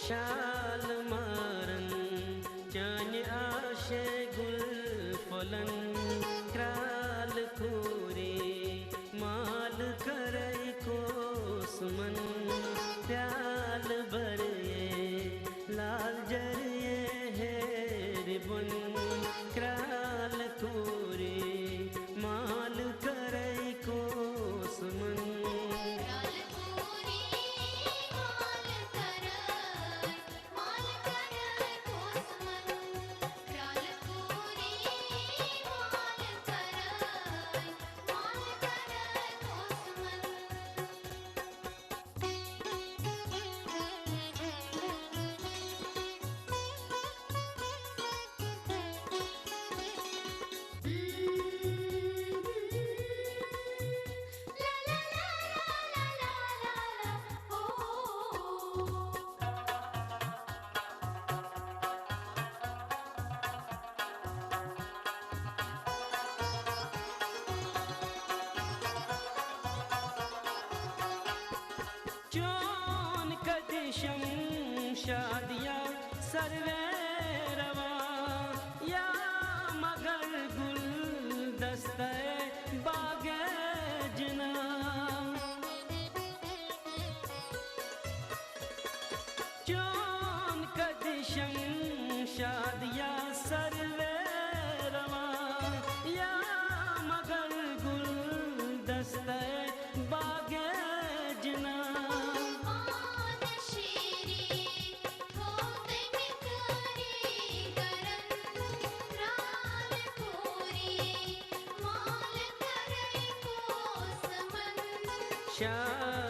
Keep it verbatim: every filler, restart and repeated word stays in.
شال مارن چانہِ آشے گُل پھۄلن، کرٛالہٕ کوٗرے مال کرے کوسمن، پیالہٕ برے لال جرے ہیرِ بۄن، کرٛالہٕ کوٗرے مال کرے کوسمن۔ چون کدی شمشاد یا سروے روا، یا مگر گل دستے باغ جنا۔ چون کدی شمشاد یا سروے روا، یا مگر گل دستے باغ جنا۔ شاہ